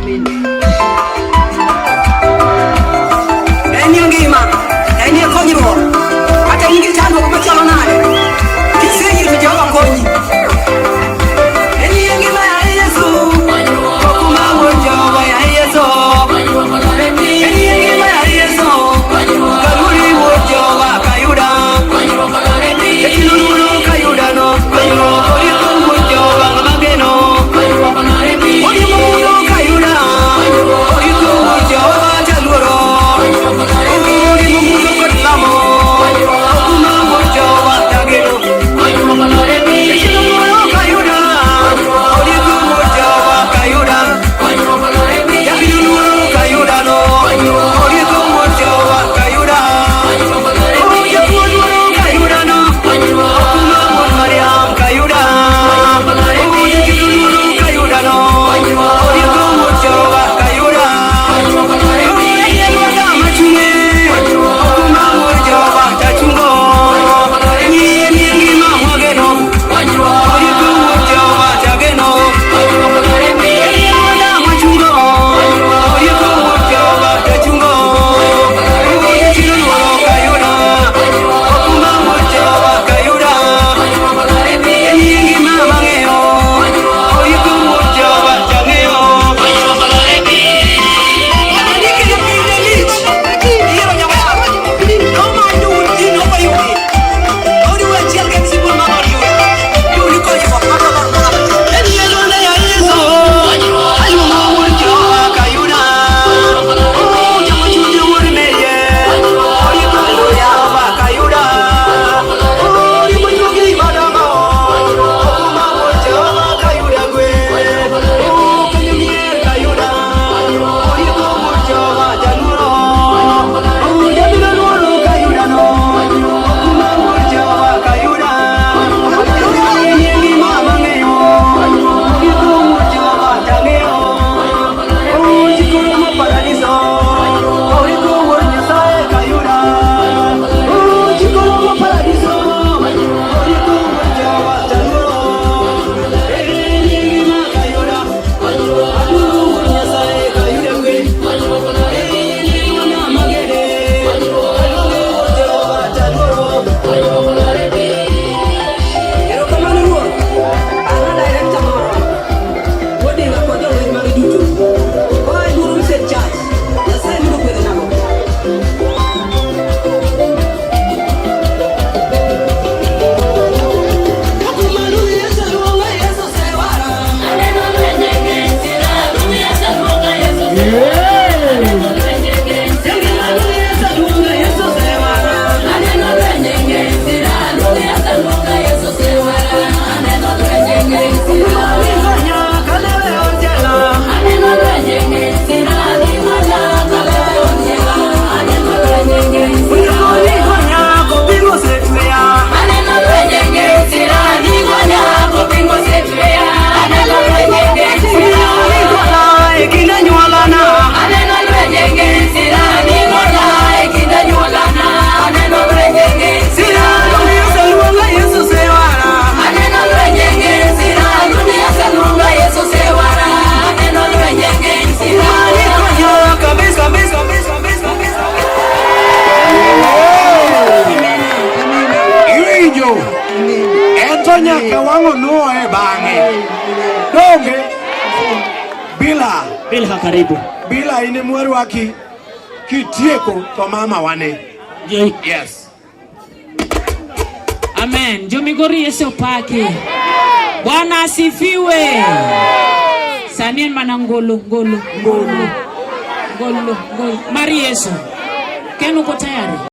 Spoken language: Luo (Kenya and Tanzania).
En yo ngima, en yo konyruok. Kata in gi chandruok machalo nade, kiseyie to Jehova konyi. En yo ngima ya Yesu, okuma wuon Jehova ya Yesu. En yo ngima ya Yesu, kaluri wuon Jehova kayuda. Echinuru kayuda no, oriko wuon Jehova ng'ama geno. Oriembo mudho kayuda, oriko wuon Jehova jaluoro. Oriembo mudho kod lamo, okuma wuon Jehova jageno. Echinuru kayuda, oriko wuon Jehova kayuda. Jabiro luoro kayuda no, oriko wuon Jehova kayuda. Oh, japuonj luoro kayuda no, okuma wuon Mariam kayuda. Oh, jachien luoro kayuda no, oriko wuon Jehova kayuda. Oh, en lwanda machunge, okuma wuon Jehova tachungo. Ng'iye nie ngima mwageno, oriko wuon Jehova tageno. En lwanda machungo, oriko wuon Jehova tachungo. Oh, jachien luoro kayuda, okuma wuon Jehova kayuda. En ngima mang'eyo, oriko wuon Jehova tang'eyo. Andike piny lich, yiero nyawar. Nomany un ji nokoyudi. Oriwo achiel kende sibuor mag od Juda. Yudi konyruok mar dhoot moro. En yie lwanda ya Yesu, aluongo wuon Jehova kayuda. Oh, joma chunje wuon merie, orieko wuon Jehova kayuda. Oh, oriembo juogi madongo, okuma wuon Jehova kayuda gwe. Oh, penjo mier kayuda, orieko wuon Jehova jaluoro. Oh, jabiro luoro kayuda no, okuma wuon Jehova kayuda. En ngima mang'eyo, orieko wuon Jehova tang'eyo. Oh, chikoro ma paradiso, orieko wuon Nyasaye kayuda. Oh, chikoro ma paradiso, orieko wuon Jehova jaluoro. En ngima kayuda, aluoro wuon Nyasaye kayuda kwe. En ngima magene, aluoro wuon Jehova jaluoro. Erokamano Ruoth, an a director marwa, Odinga kod jolweny mage duto. Koa e Luoro Mission Church, Nyasaye mondo ogwedhe nago. Okumano Yesu luonga, Yesu osewara. Okumano Yesu luonga, Yesu osewara. Okumano kalewe onjela. Okumano kopingo osetweya. Okumano e kind anyuolana. Sirano Yesu luonga, Yesu osewara. Okumano kabisa, kabisa, kabisa, kabisa, kabisa. Iwinjo? En to nyaka wang' onuoye bang'e. Donge? Bila, Bilha karibu. Bila in emwarwaki kitieko to mama wane. Yes. Amen. Jomigori Yesu opaki. Bwana asifiwe. Sani en mana ngolo ngolo ngolo ngolo ngolo mar Yesu. Ken uko tayari?